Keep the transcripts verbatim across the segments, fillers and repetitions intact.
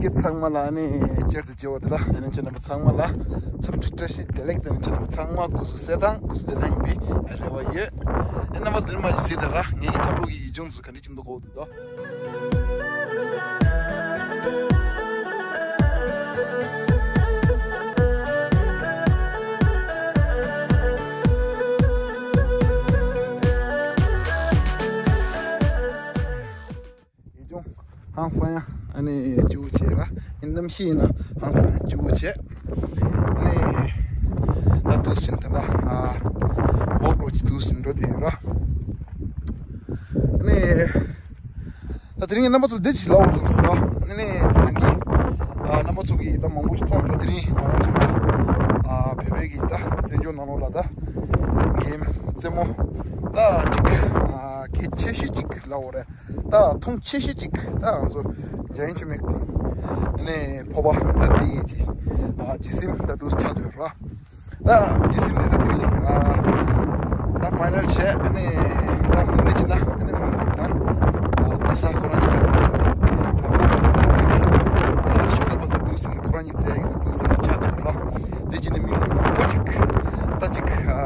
ཁྱེད་ཚང་མ་ལ་ཨ་ནི་བཅར་དུ་བྱེད་པ་དེ་ལ་ཨ་ནི་ཁྱེད་རྣམ་པ་ཚང་མ་ལ་འཚམས་འདྲི་བཀྲ་ཤིས་བདེ་ལེགས་དང་། ཁྱེད་རྣམ་པ་ཚང་མ་སྐུ་གཟུགས་གསལ་ཐང་སྐུ་གཟུགས་བདེ་ཐང་ཡིན་པའི་རེ་བ་ཡོད། ཨ་རྣམ་པ་ཚོ་འདི་ནས་མར་གཟིགས་དང་། ངའི་ཐབ་ལོག་གི་ཡིག་ཆུང་ཚོ་ག་འདྲ་ཅིག་འདུག་གོ་འདུག་དོ། ཡིག་ཆུང་ཧང་སང་ཡ་ཨ་ནི་སྐྱིད་པོ་བྱས་ར། ཡིན་གནམ་གཤིས་ཡིན་ན་ཧང་སང་ཡ་སྐྱིད་པོ་བྱས། ཨ་ནི་ད་དུས་ཟིན་ད་ལྟ་ཨ་འོག་འགྲོ་གི་དུས་ཟིན་འགྲོ་དེ་ཡོད་ར། ཨ་ནི་ད་དེ་རིང་རྣམ་པ་ཚོ་འདི་ཅིག་ལབ་འོང་ཙམ་ཟེར་བ། ཨ་ནི་ད་གིན་ཨ་རྣམ་པ་ཚོ་གིས་ད་མང་པོ་ཞིག་མཐོང་། ད་དེ་རིང་ང་རང་ཚོ་ད་ཨ་བོད་པའི་གི་ད་བཙན་བྱོལ་ནང་ལོགས་ལ་ད་གེམ་རྩེད་མོ་ད་ཅིག་ཨ་གལ་ཆེ་ཤོས་ཅིག་ལབ་འོང་རེད། ད་མཐོང་ཆེ་ཤོས་ཅིག་ད་ང་ཚོ་འཇའ་ཡིན་ཆུ་མིག་ཨ་ནི་ཕོར་པ་ད་དེ་ཡི་ཅིག་ཨ་ཇི་སིམ་ད་དུ་ཆགས་འདུག་ར། ད་ཇི་སིམ་འདི་ད་དེ་རིང་ཨ་ད་ཕའི་ནལ་བྱས། ཨ་ནི་ད་མུ་ནེ་ཅི་ན་ཨ་ནི་མང་པོ་དང་ཨ་ད་ས་ཁོ་རང་གཉིས་ད་དུ་སིམ་ད་མང་པོ་ད་དུ་སིམ་ད་དེ་རིང་ཨ་ཤོག་གི་པ་ད་དུ་སིམ་ཁོ་རང་གཉིས་རྩེ་ཡག་ད་དུ་སིམ་ཆགས་འདུག་ར། དེ་ཅི་ནས་མི་མང་པོ་ཅིག་ད་ཅིག་ཨ་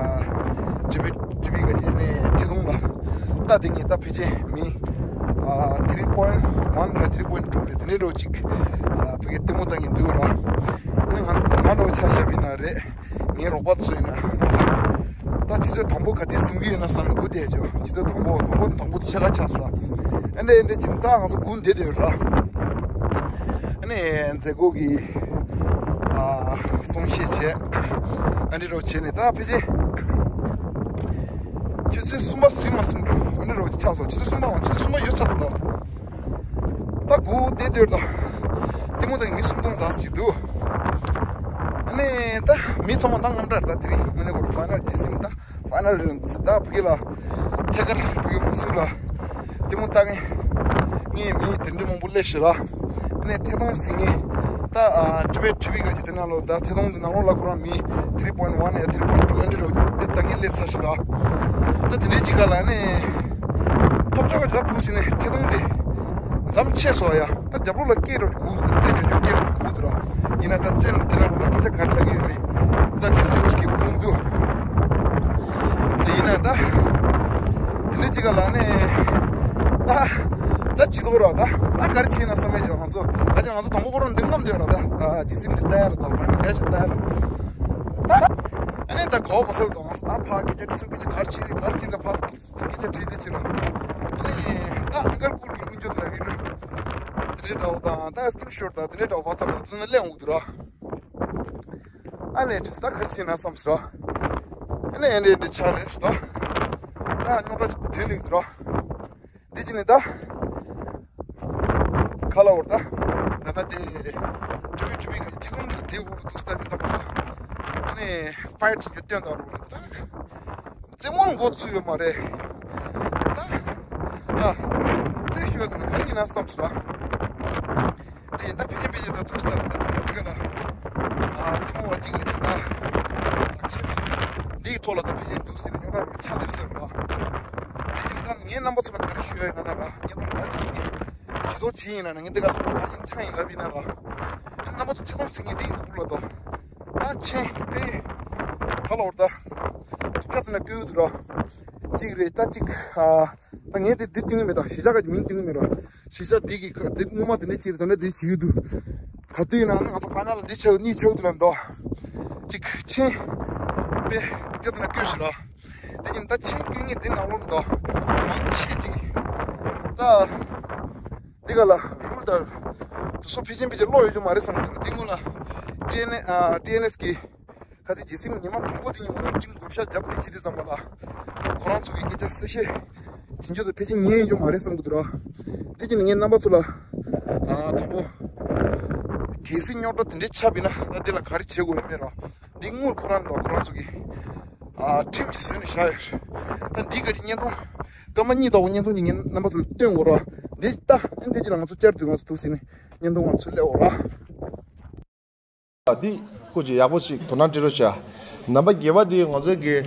ཏི་བི་ཏི་བི་ག་ཅི་ནས་ཐི་ཐོང་ལ་ད་དེ་ངས་ད་ཕལ་ཆེར་མི་ཨ་three point one ལ་three point two རེད། དེ་ནས་འགྲོ་ཅིག་ཨ་ཕ་གི་ལྟད་མོ་ལྟ་གིན་འདུག་ར། ཨ་ནི་ང་ང་འགྲོ་ཆ་བཞག་པ་ཡིན་ན་རེད། ངའི་རོགས་པ་ཚོ་ཡིན་ན་ང་ཚོ་ད་ཆུ་ཚོད་དང་པོ་ག་དུས་ཟིན་གྱི་ཡོད་ན་བསམ་ནས་སྒུག་བསྡད་ཆོག་ཆུ་ཚོད་དང་པོ་དང་པོ་དང་པོ་དེ་ཕྱེད་ཀ་ཆགས་སོང་ར། ཨ་ནི་འདྲ་ཅིག་ད་ང་ཚོ་སྒུག་བསྡད་དེ་ཡོད་ར། ཨ་ནི་མཛད་སྒོ་གི་ཨ་གསུང་བཤད་བྱས། ཨ་ནི་རོ་བྱས་ནས་ད་ཕལ་ཆེར་ཆུ་ཚོད་གསུམ་པ་ཟིན་མ་སོང་འགྲོ། ཨ་ནི་རོ་ཆགས་སོང་། ཆུ་ཚོད་གསུམ་པའམ་ཆུ་ཚོད་གསུམ་པ་ཡོལ་ཚར་སོང་ད། ད་སྒུག་བསྡད་དུས་ད་ལྟད་མོ་ལྟ་གི་མི་སུམ་སྟོང་ཙམ་ཞིག་འདུག་ཨ་ནི་ད་མི་ཚང་མ་ད་དངངས་སྐྲག་རེད། ད་དེ་རིང་དངོས་གནས་ཁོ་རང་ཕའི་ནལ་ཇི་སིམ་ད་ཕའི་ནལ་རེད། ད་ཕ་གི་ལ་ཐད་ཀར་ཕ་གི་ཧུན་སུར་ལ་ལྟད་མོ་ལྟ་མཁན་ངའི་མི་དེ་འདྲ་མང་པོ་སླེབས་ཤག་ར། ཨ་ནི་ཐད་གཏོང་ཟིན་མཁན་ད་ཨ་ཏི་བི་ཏི་བི་ག་ཅི་དེ་ནང་ལོགས་ད་ཐད་གཏོང་དེ་ནང་ལོགས་ལ་ཁོ་རང་མི་three point one ཡ་three point two ཨ་འདྲ་རོ་དེ་ལྟ་མཁན་སླེབས་ཚར་ཤག་ར། ད་དེ་འདྲའི་ཅིག་ག་ལ་ནི་ཐོབ་ཆོག་ག་ཅིག་ལ་ཐུག་ཟིན་ནས་ཐད་གཏོང་དེ་མཚམས་ཆད་སོང་ཡ། ད་རྒྱབ་ལོགས་ལ་སྐད་རོ་གུག་འདུག་རྩེད་འཇོན་འཇོན་སྐད་རོ་གུག་འདུག་ར། ཡིན་ན་ད་རྩེད་དེ་ནང་ལ་སྐད་ཆ་ག་རེ་ལབ་ཀྱི་ཡོད་མེད་ད་གལ་སྲིད་འོ་སྐད་གུག་མི་འདུག་དེ་ཡིན་ན་ད་དེ་འདྲའི་ཅིག་ག་ལ་ནི་ད་ད་ཅི་ཐོག་ར། ད་ད་ག་རེ་བྱས་ན་བསམ་མེད་ཅིག་ང་ཚོ་ད་ཅི་ང་ཚོ་དང་པོ་ཁོ་རང་འདི་ངམ་དེ་ར། ད་ཨ་ཇི་སིམ་འདི་ལྟ་ཡ་ལ་ད་ཕ་ནི་ལས་ཤ་ལྟ་ཡ་ལ་ད་ཨ་ནི་ད་གོ་གོ་སོ་ད་ང་ཚོ་ད་ཕ་སྐད་ཆ་དྲི་ཚུལ་སྐད་ཆ་ག་རེ་བྱས་རེད། ག་རེ་བྱས་ད་ཕ་སྐད་ཆ་དྲིས་དེ་བྱས་ར། ཨ་ནི་ད་ཨང་ཀལ་ཀུལ་གི་ལུང་རྒྱུ་དེ་ལ་བི་ཌིའོ་དེ་འདྲའི་འདྲ་བོ་དང་ད་སི་ཀི་རིན་ཤོཊ་དང་དེ་འདྲའི་འདྲ་བོ་ཝ་ཚབ་དང་ཚུར་ནས་སླེབས་འོང་གི་འདུག་ར། ཨ་ལས་དྲི་ས་ག་རེ་བྱས་ན་བསམ་ཟེར་ར། ཨ་ནི་ཨེ་འདྲའི་འདྲའི་ཆགས་རེད་ཟེར་ད། ད་རྙོག་དྲ་དེ་འདྲ་གི་འདུག་ར། འདི་ཅི་ནི་ད། ཁ་ལ་འོར་ད། ད་ད་དེ། ཏི་བི་ཏི་བི་གི་ཐིག་ཁུང་གི་དེ་འུར་དུ་ས་དེ་ས་པ་ལ། ཨ་ནི་ཕའིཊ་གི་སྟོན་དང་རུ་རེད་ད། རྩེད་མོ་འགོ་བཙུགས་ཡོད་མ་རེད། ད། ཨ། རྩེད་ཤོད་དང་ག་རེ་ཡིན་ན་བསམ་སོང་ར། དེ་ཡིན་ད་ཕལ་ཆེར་ཕལ་ཆེར་ད་ཐུག་ས་ད་ད་ཚེ་དེ་ག་ལ། ཨ་རྩེད་མོ་བ་གཅིག་གི་ད། ལག་ཆ། འདིའི་ཐོག་ལ་ད་ཕལ་ཆེར་འདུག་ཟེར་ནས་རྙོག་དྲ་རུ་ཆ་དེ་ཟེར་རོ། དེ་ཡིན་ད་ངའི་རྣམ་པ་ཚོ་ལ་ག་རེ་ཞུ་ཡ་ཡིན་ན་ན་ར་ངའི་རྣམ་པ་ག་རེ་ཡིན། ཇུས་གཏོགས་བྱེད་ཡིན་ན་ན་ངའི་འདི་ག་ལ་ག་རེ་ཡིན་ཆ་ཡིན་ལབ་ཡིན་ན་ར། རྣམ་པ་ཚོ་ཚིག་ཐོང་ཟིན་ངེས་དེ་ཡིན་འདུག་ལ་དོ། ད་ཆེན་པས། ཁ་ལ་འོར་ད། དུ་ཁ་ཚ་ན་ཀུ་དུ་ར། གཅིག་རེད་ད་གཅིག་ཨ། ད་ངས་དེ་འདི་སྟོན་གི་མེད་ད་གཞིས་ཆགས་ཀྱི་མིང་སྟོན་གི་མེད་ར། གཞིས་ཆགས་འདི་གི་ཁ་འདི་སྔོན་མ་དེ་འདྲ་ཅིག་རེད། ད་ནི་འདི་བྱེད་ཀྱི་འདུག་ག་དུས་ཡིན་ན་ང་ཚོ་ཕ་ན་ལ་འདི་ཆགས་གཉིས་ཆགས་འདུག་ལ་འདོ། གཅིག་ཆེན། པེ་སྐྱོ་དེ་ན་སྐྱོ་ཞིག་ར། དེ་ཡིན་ད་ཆེན་སྐྱོ་གཉིས་དེ་ནང་ལོགས་འདོ། མང་ཆེ་ཅིག་ད། འདི་ག་ལ་རུལ་དར། དུ་སོ་ཕི་ཅིན་པི་ཅི་ལོ་ཡོད་རྒྱུ་མ་རེད་བསམ་གི་འདུག་འདི་སྔོན་ལ། ཊི་ཨེན་ཨེ་ཨ། ཊི་ཨེན་ཨེས་ཀྱི། ཁ་ཚིག་ཇི་སིམ་ཉི་མ་དང་པོ་དེ་ཉིན་མོ་ལ་ཀྲིང་བགོ་བཤའ་བརྒྱབ་དེ་ཕྱི་དེ་ཙམ་པ་ལ། ཁོ་རང་ཚོ་གི་སྐད་ཆ་གསལ་བཤད་བྱེད་རྒྱུ་དེ་ཕལ་ཆེར་ཉན་ཡོད་མ་རེད་བསམ་གི་འདུག་ར། དེ་ཅི་ནས་ངས་རྣམ་པ་ཚོ་ལ། ཨ་དང་པོ། གལ་སྲིད་རྙོག་དྲ་དེ་འདྲའི་ཆགས་པ་ཡིན་ན་ད་དེ་ལ་ག་རེ་བྱེད་དགོས་ཡོད་མེད་ར། འདི་དངུལ་ཁོ་རང་དང་ཁོ་རང་ཚོ་གི། ཨ་ཁྲིམས་ཀྱིས་བཟོས་ནས་བཞག་ཡོད་རེད། ད་འདི་ག་ཅིག་བརྙན་ཐུང་། སྐར་མ་གཉིས་ལྟ་བུ་བརྙན་ཐུང་ཅིག་ངས་རྣམ་པ་ཚོ་ལ་སྟོན་དགོས་ར། འདི་ལྟ་འདི་ཅི་ལ་ང་ཚོ་བཅར་དུས་ང་ཚོ་འདུག་ཟིན་ནས་བརྙན་ཐུང་ང་ཚོ་སླེབས་འོ་ར། འདི་སྐུ་མཁྱེན་ཡག་པོ་ཞིག་དོ་སྣང་སྤྲད་རོགས་བྱ། ནམ་པ་བརྒྱད་པ་འདི་ང་ཚོའི་གི།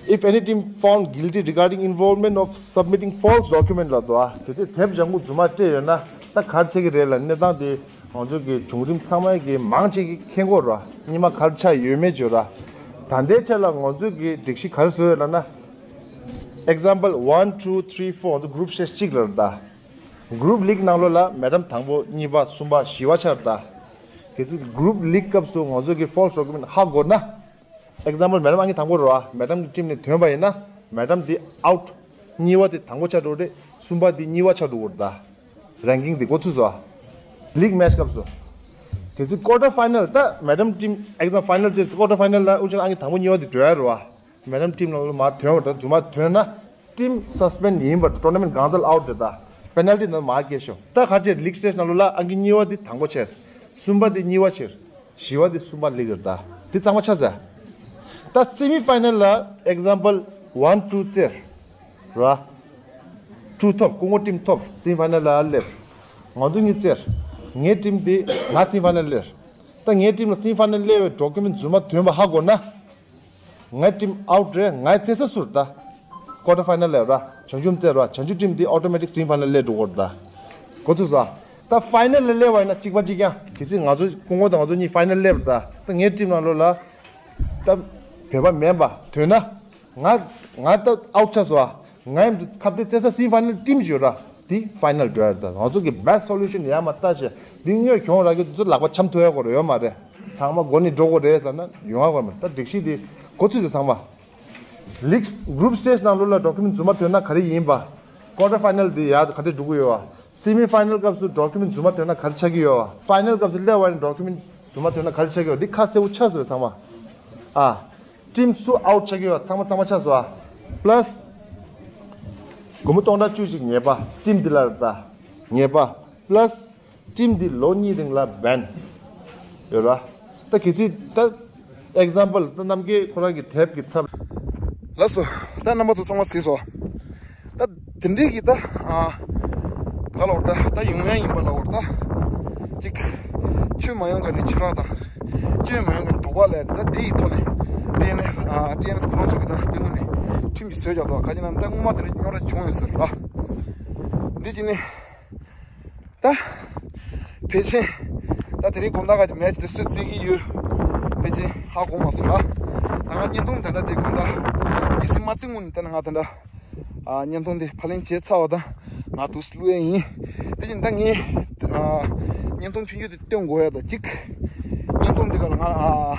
If any team found guilty regarding involvement of submitting false document ལབ་འདུག་ཨ། དེ་དེ་དེབ་ལྗང་ཁུ་རྫུན་མ་སྤྲད་ཡོད་ན། ད་ག་རེ་བྱེད་ཀྱི་རེད་ལབ་ན། གནས་སྟངས་དེ་ང་ཚོ་གི་བྱུང་རིམ་ཚང་མ་གི་མང་ཆེ་གི་མཁྱེན་གྱི་ཡོད་རེད་བ། རྙིང་མ་ག་རེ་ཆགས་ཡོད་མེད་བརྗོད་ར། ད་ལྟའི་ཆ་ལ་ང་ཚོ་གི་སྒྲིག་གཞི་ག་རེ་བཟོས་ཡོད་ལབ་ན། example one two three four ང་ཚོ་group stage གཅིག་རེད་ད། group league ནང་ལོགས་ལ་མེ་ཌམ་དང་པོ་གཉིས་པ་གསུམ་པ་བཞི་པ་ཆགས་རེད་ད། གལ་སྲིད་group league སྐབས་སུ་ང་ཚོ་གི་false document ཧ་གོ་ན། example མེ་ཌམ་ཨང་ཀི་དང་པོ་རེད་བ། མེ་ཌམ་གི་ཊིམ་ནས་ཐོན་པ་ཡིན་ན་མེ་ཌམ་དེ་out། གཉིས་པ་དེ་དང་པོ་ཆགས་འགྲོ་རེད། གསུམ་པ་དེ་གཉིས་པ་ཆགས་འགྲོ་གི་རེད་ད། ranking དེ་གོ་ཚུལ་བཟོ་བ། league match སྐབས་སུ། གལ་སྲིད་quarter final ད་མེ་ཌམ་ཊིམ་example final བྱས་quarter final ལ་དབུ་ཅན་ཨང་ཀི་དང་པོ་གཉིས་པ་དེ་འགྲོ་ཡ་རེད་བ། མེ་ཌམ་ཊིམ་ནང་ལ་མར་ཐོན་བ་དང་རྫུན་མ་ཐོན་ན། team suspend ཡིན་པར་tournament གང་ཚར་out རེད་ད། penalty ནང་མར་སྐྱེལ་ཤོག་ད་ག་ཅེར་league stage ནང་ལོགས་ལ་ཨང་ཀི་གཉིས་པ་དེ་དང་པོ་ཆགས། གསུམ་པ་དེ་གཉིས་པ་ཆགས། བཞི་པ་དེ་གསུམ་པ་league རེད་ད། དེ་གཙང་མ་ཆགས་ཟེར། ད་semi final ལ་example one two བཙལ། ར། two ཐོབ་སྐུ་ངོ་ཊིམ་ཐོབ་semi final ལ་སླེབས། ང་ཚོ་གཉིས་བཙལ། ངའི་ཊིམ་དེ་ང་semi final སླེབས། ད་ངའི་ཊིམ་ལ་semi final སླེབས་པའི་document རྫུན་མ་ཐོན་པ་ཧ་གོ་ན། ངའི་ཊིམ་out རེད། ངའི་རྩེ་ས་སུ་རེད་ད། quarter final ལ་ར། བྱང་ཆུབ་རྩེ་ར། བྱང་ཆུབ་ཊིམ་འདི་automatic semi final སླེབས་འགྲོ་གི་རེད་ད། གོ་ཐུབ་སོང་། ད་final ལ་སླེབས་པ་ཡིན་ན་གཅིག་པ་གཅིག་རྐྱང་། གལ་སྲིད་ང་ཚོ་སྐུ་ངོ་དང་ང་ཚོ་གཉིས་final སླེབས་རེད་ད། ད་ངའི་ཊིམ་ནང་ལོགས་ལ་ད་བོད་པ་མིན་པ་ཐོན་ན། ང་ང་ད་out ཆགས་སོང་། ང་ཡིན་ཁ་གཏད་རྩེ་ས་semi final ཊིམ་བརྗོད་ར། དེ་final འགྲོ་ཡ་རེད་ད། ང་ཚོ་གི་best solution ཡར་མར་ལྟ་བྱས། འདི་དངོས་གྱོང་རག་གི་དུས་ཚོད་ལག་པ་འཆམ་ཐུབ་ཡ་གོ་རེ་ཡོད་མ་རེད། ཚང་མ་མགོ་ནས་འགྲོ་དགོས་རེད་ལབ་ན་ཡོང་ང་དགོས་མ་རེད། ད་སྒྲིག་གཞི་དེ་གོ་ཚུལ་དེ་ཚང་མ། league group stage ནང་ལོགས་ལ་document རྫུན་མ་ཐོན་ན་ག་རེ་ཡིན་པ། quarter final དེ་ཡར་ག་འདྲ་འགྲོ་གི་ཡོད་པ། semi final སྐབས་སུ་document རྫུན་མ་ཐོན་ན་ག་རེ་ཆགས་ཀྱི་ཡོད་པ། final སྐབས་སུ་སླེབས་པ་ཡིན་document རྫུན་མ་ཐོན་ན་ག་རེ་ཆགས་ཀྱི་ཡོད་པ། འདི་ཁ་གསལ་པོ་ཆགས་སོང་ཚང་མ། ཨ། ཊིམ་སུ་out ཆགས་ཀྱི་ཡོད་པ་ཚང་མ་གཙང་མ་ཆགས་སོང་ཨ། plus སྒོར་མོ་སྟོང་ཕྲག་བཅུ་གཅིག་ཉེས་པ་ཊིམ་འདི་ལ་རེད་ད། ཉེས་པ། plus ཊིམ་འདི་ལོ་གཉིས་རིང་ལ་ban ཡོད་ར། ད་གལ་སྲིད་ད་example ད་རྣམ་རྒྱལ་ཁོ་རང་གི་དེབ་ཀྱི་ཚབ། ལགས་སོ། ད་རྣམ་པ་ཚོ་ཚང་མ་གཟིགས་སོང་། ད་དེ་འདྲའི་གི་ད་ཨ་ག་ལ་བར་ད་ད་ཡོང་ཡ་ཡིན་པ་ལ་བར་ད་ཅིག་ཆོས་མ་ཡོང་ག་ནས་ཆུ་རགས་དང་། སྐྱོན་མ་ཡོང་ག་ནས་དོགས་པ་ལས་ད་དེ་ཡི་ཐོག་ནས་ཊི་ཨེན་ཨེས་ཨ་ཊི་ཨེན་ཨེས་ཁོ་རང་ཚོ་གི་ད་དེ་ངོས་ནས་ཁྲིམས་ཀྱི་བཟོས་རྒྱག་ཐོག་ག་ཅི་ན་ད་སྔོན་མ་དེ་འདྲ་རྙོག་དྲ་བྱུང་ཡོད་ཟེར་ར། འདི་ཅི་ནས་ད་ཕལ་ཆེར་ད་དེ་རིང་དགོང་དག་ག་ཅི་མེ་ཆི་དེ་སུས་རྩེ་གི་ཡོད། ཕལ་ཆེར་ཧ་གོ་མ་སོང་ར། ད་ང་བརྙན་ཐུང་དེ་འདྲ་དེ་དགོང་དག་གི་སི་མ་རྩེ་སྔོན་ནས་ད་ནི་ང་དེ་འདྲ་ཨ་བརྙན་ཐུང་དེ་ཕབ་ལེན་བྱས་ཚར་བ་དང་ང་དུས་སུ་བླུག་ཡ་ཡིན། དེ་བཞིན་ད་ངས་ཨ་བརྙན་ཐུང་ཆུང་ཆུང་དེ་སྟོན་དགོས་ཡ་ད་གཅིག་བརྙན་ཐུང་དེ་ག་ལ་ང་ཨ་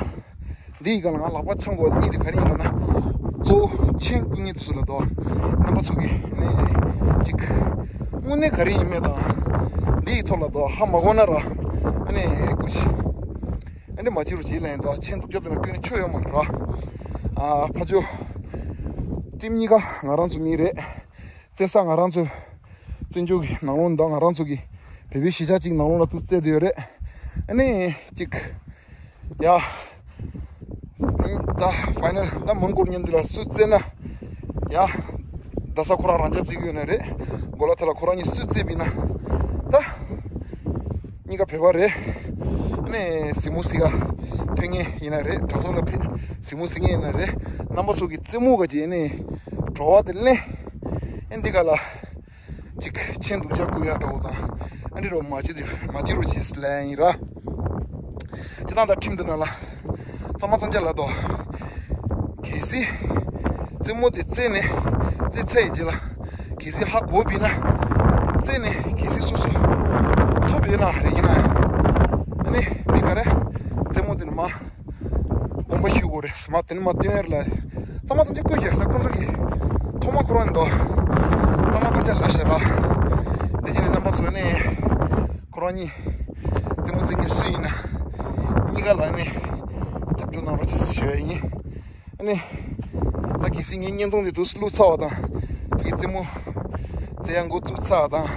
འདི་ཡི་ག་ལ་ང་ལག་པ་འཆང་དགོས་པ་གཉིས་དེ་ག་རེ་ཡིན་ལབ་ན། གཙོ་བོ་མཆན་བཀོད་མཁན་དེ་ཚོ་ལ་དོ། རྣམ་པ་ཚོ་གི་ནས་གཅིག་དངོས་གནས་ག་རེ་ཡིན་མེད་དང་། འདི་ཡི་ཐོག་ལ་དོ་ཧ་མ་གོ་ན་ར། ཨ་ནི་ཀུ་ཤི། ཨ་ནི་མ་བྱེད་རོགས་བྱེད་ལན་དོ་མཆན་དྲུག་བརྒྱ་ཙམ་ལ་བཀོད་ནས་ཆོ་ཡོད་མ་རེད་ར། ཨ་ཕ་ཇོ། ཊིམ་གཉིས་ཀ་ང་རང་ཚོ་མི་རེད། བཙན་ས་ང་རང་ཚོ། བཙན་བྱོལ་གྱི་ནང་ལོགས་ད་ང་རང་ཚོ་གི་བོད་པའི་གཞིས་ཆགས་གཅིག་ནང་ལོགས་ལ་ཏུ་བཙལ་བསྡད་ཡོད་རེད། ཨ་ནི་གཅིག་ཡ། ད་ཕའི་ནལ་ད་མོན་གྷོར་མཉམ་དུ་ལ་སུ་བཙལ་ན། ཡ། རྡ་ས་ཁོ་རང་རང་འཇགས་བརྩི་གི་ཡོད་ན་རེད། གོ་ལ་ཐ་ལ་ཁོ་རང་གཉིས་སུ་བཙལ་བིན་ན། ད། གཉིས་ཀ་བོད་པ་རེད། ཨ་ནི་གཟིགས་མོ་གཟིགས་ག་ཕེབས་མཁན་ཡིན་ན་རེད། དྲ་ཐོག་ལ་ཕེབས་གཟིགས་མོ་གཟིགས་མཁན་ཡིན་ན་རེད། རྣམ་པ་ཚོ་གི་རྩེད་མོ་ག་ཅིག་ཨ་ནི་བྲོ་བ་དེ་ལེན། ཨ་འདི་ག་ལ། ཅིག་མཆན་དྲུག་བརྒྱ་བཀོད་ཡ་འདྲ་བོ་དང་། ཨ་འདི་རོ་མ་བྱེད་དུ་མ་བྱེད་རོ་བྱེད་ལན་ཡིན་ར། དེ་དང་ད་ཁྲིམས་འདི་ནང་ལ། གཙང་མ་གཙང་རྐྱང་ལབ་དོ། གལ་སྲིད། རྩེད་མོ་དེ་རྩེས་ནས་རྩེ་ཚར་ཡི་རྗེས་ལ། གལ་སྲིད་ཧ་གོ་བིན་ན། རྩེས་ནས་གལ་སྲིད་སོ་སོ། ཐོབ་ཡོད་ན་རེད་ཡིན་ན། ཨ་ནི་འདི་ག་རེ། རྩེད་མོ་དེ་ནི་མ། དགོངས་པ་ཞུ་དགོས་རེད་མ་དེ་ནི་མ་སྟོན་ཡར་ལ། གཙང་མ་གཙང་རྐྱང་བཀོད་རྒྱག་ས་ཁོང་ཚོ་གི། ཐོག་མ་ཁོ་རང་ནི་འདུག་གཙང་མ་གཙང་རྐྱང་ལབ་ཤག་ར། དེ་རྗེས་ནས་རྣམ་པ་ཚོ་ནས། ཁོ་རང་གཉིས། རྩེད་མོ་རྩེ་མཁན་སུ་ཡིན་ན། གཉིས་ཀ་ལ་ནི། རྒྱབ་སྐྱོར་གནང་རོགས་ཞེས་ཞུ་ཡ་ཡིན། ཨ་ནི། ད་གལ་སྲིད་ངའི་བརྙན་ཐུང་འདི་དུས་སུ་བླུགས་ཚར་བ་དང་། ཕ་གི་རྩེད་མོ། རྩེ་ཡ་འགོ་བཙུགས་ཚར་བ་དང་།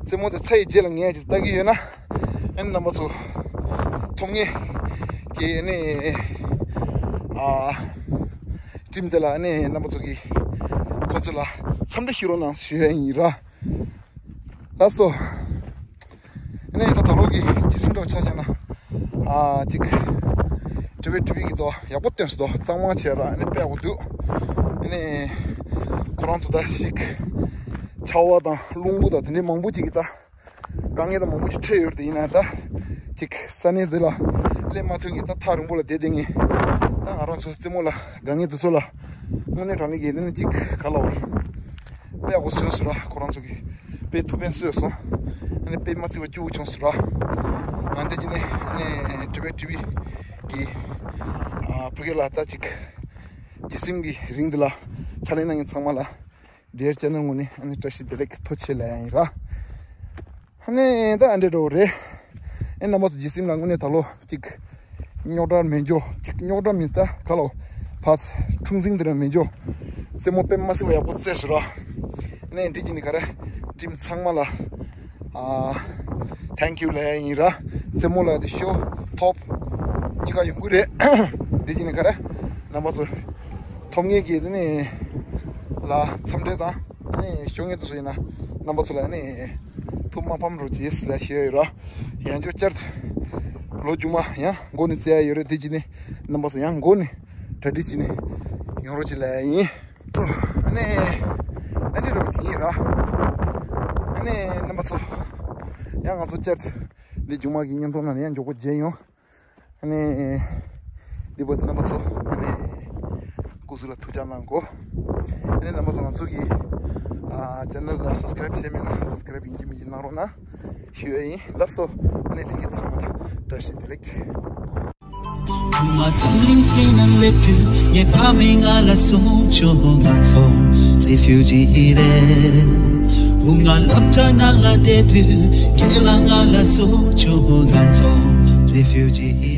རྩེད་མོ་དེ་ཚར་ཡི་རྗེས་ལ་ངས་ཅིག་ལྟ་གི་ཡོད་ན། ཨ་ནི་རྣམ་པ་ཚོ། ཐོབ་ངེས། ཀྱི་ཨ་ནི། ཨ། ཊིམ་དེ་ལ་ཨ་ནི་རྣམ་པ་ཚོ་གི། ཁོ་ཚོ་ལ་འཚམས་འདྲི་ཞུ་རོགས་གནང་ཞུ་ཡ་ཡིན་ར། ལགས་སོ། ཨ་ནི་ད་ད་ལོ་གི་ཇི་སིམ་འདྲ་བོ་ཆ་བཞག་ན། ཨ་ཅིག་ཊི་ཝི་ཊི་ཝི་གི་དོ་ཡག་པོ་སྟོན་སོང་དོ་གཙང་མ་བྱས་ར་ཨ་ནི་དཔེ་ཡག་པོ་འདུག་ཨ་ནི་ཁོ་རང་ཚོ་ད་ཞིག་ཆར་པ་དང་རླུང་བུ་དང་དེ་འདྲའི་མང་པོ་ཅིག་གི་ད་ དཀའ་ངལ་དང་མང་པོ་ཞིག་འཕྲད་ཡོད་རེད། ཡིན་ན་ད་ཅིག་ས་གནས་འདི་ལ་སླེབས་མ་ཐུབ་མཁན། ད་ཐག་རིང་པོ་ལ་བསྡད་བསྡད་མཁན། ད་ང་རང་ཚོ་རྩེད་མོ་ལ་དགའ་མཁན་དེ་ཚོ་ལ་དངོས་གནས་དྲང་གནས་ཀྱི་ནི་ཅིག་ག་ལ་བར་དཔེ་ཡག་པོ་བཟོས་སོང་ར། ཁོ་རང་ཚོ་གིས་དཔེ་ཐུགས་ཕན་གསོས་སོང་། ཨ་ནི་དཔེ་མ་སྲིད་པ་སྐྱིད་པོ་བྱུང་སོང་ར། ང་འདི་ཅི་ནས་ཨ་ནི་ཊི་ཝི་ཊི་ཝི་གི་ཨ་ཕ་གི་ལ་ད་ཅིག་བརྗེད་སེམས་ཀྱི་རིང་འདི་ལ་ཕྱག་ལས་གནང་མཁན་ཚང་མ་ལ། ཌི་ཡར་ཅེ་ནལ་ངོས་ནས་ཨ་ནི་བཀྲ་ཤིས་བདེ་ལེགས་ཐུགས་རྗེ་ཆེ་ལབ་ཡ་ཡིན་ར། ཨ་ནི་ད་ཨ་འདྲས་འགྲོ་རེད། ཨེ་རྣམ་པ་ཚོ་རྗེས་སེམས་ལ་དངོས་གནས་ད་ལོ་གཅིག་རྙོག་དྲ་མེད་འཇོ། གཅིག་རྙོག་དྲ་མིན་ད་ག་ལོ་ཕ་འཁྲུག་འཛིང་དེ་ར་མེད་འཇོ། རྩེད་མོ་དཔེ་མ་སྲིད་པ་ཡག་པོ་རྩེས་སོང་ར། ཨ་ནི་འདི་གཅིག་ནི་ག་རེ་ཊིམ་ཚང་མ་ལ། ཨ། thank you ལབ་ཡ་ཡིན་ར། རྩེད་མོ་ལ་དེ་ཤོ་ཐོབ་གཉིས་ཀ་ཡོང་གི་རེད། དེ་བྱས་ནས་ག་རེ་རྣམ་པ་ཚོ་ཐོབ་མཁན་གྱི་དེ་ནས་ལ་འཚམས་འདྲི་དང་ནས་ཤོ་ངེས་དུ་སོ་ཡིན་ན་རྣམ་པ་ཚོ་ལ་ནས་ཐུགས་མ་ཕམ་རོགས་གྱིས་ལ་ཞུ་ཡ་ཡོད་ར། ཡང་བསྐྱར་བསྐྱར་ལོ་རྒྱུས་མ་ཡང་མགོ་ནས་བཙལ་ཡ་ཡོད་རེད། དེ་བྱས་ནས་རྣམ་པ་ཚོ་ཡང་མགོ་ནས་གྲ་སྒྲིག་བྱས་ནས་ཡོང་རོགས་གྱིས་ལབ་ཡ་ཡིན། ཨ་ནི་ཨ་ནི་རོགས་ཀྱི་ཡིན་ར། ཨ་ནི་རྣམ་པ་ཚོ་ཡང་ང་ཚོ་བསྐྱར་འདི་རྒྱུག་མ་གི་བརྙན་ཐུང་ནང་ནས་ཡང་མགྱོགས་པོ་མཇལ་ཡོང་། ཨ་ནི་འདི་པོ་རྣམ་པ་ཚོ་ཨ་ནི་སྐུ་གཟུགས་ལ་ཐུགས་ཅག་གནང་གོ། ཨ་ནི་རྣམ་པ་ཚོ་ང་ཚོ་གི་ཨ་ཅེ་ནལ་ལ་སབ་སི་ཀ་རེབ་བྱས་མེད་ན་སབ་སི་ཀ་རེབ་ཡིན་གཅིག་མིན་གཅིག་གནང་རོགས་གནང་ཞུ་ཡ་ཡིན། ལགས་སོ། ཨ་ནི་ལྷན་རྒྱས་ཚང་མ་ལ་བཀྲ་ཤིས་བདེ་ལེགས། བུ་ང་འཛམ་གླིང་སྟེང་ན་སླེབས་དུས་ངའི་ཕ་མས་ང་ལ་གསུངས་བྱུང་། ང་ཚོ་རེ་ཕིའུ་ཇི་རེད། བུ་ང་སློབ་གྲྭ་ནང་ལ་བསྡད་དུས་རྒན་ལགས་ང་ལ་གསུངས་བྱུང་། ང་ཚོ་རེ་ཕིའུ་ཇི།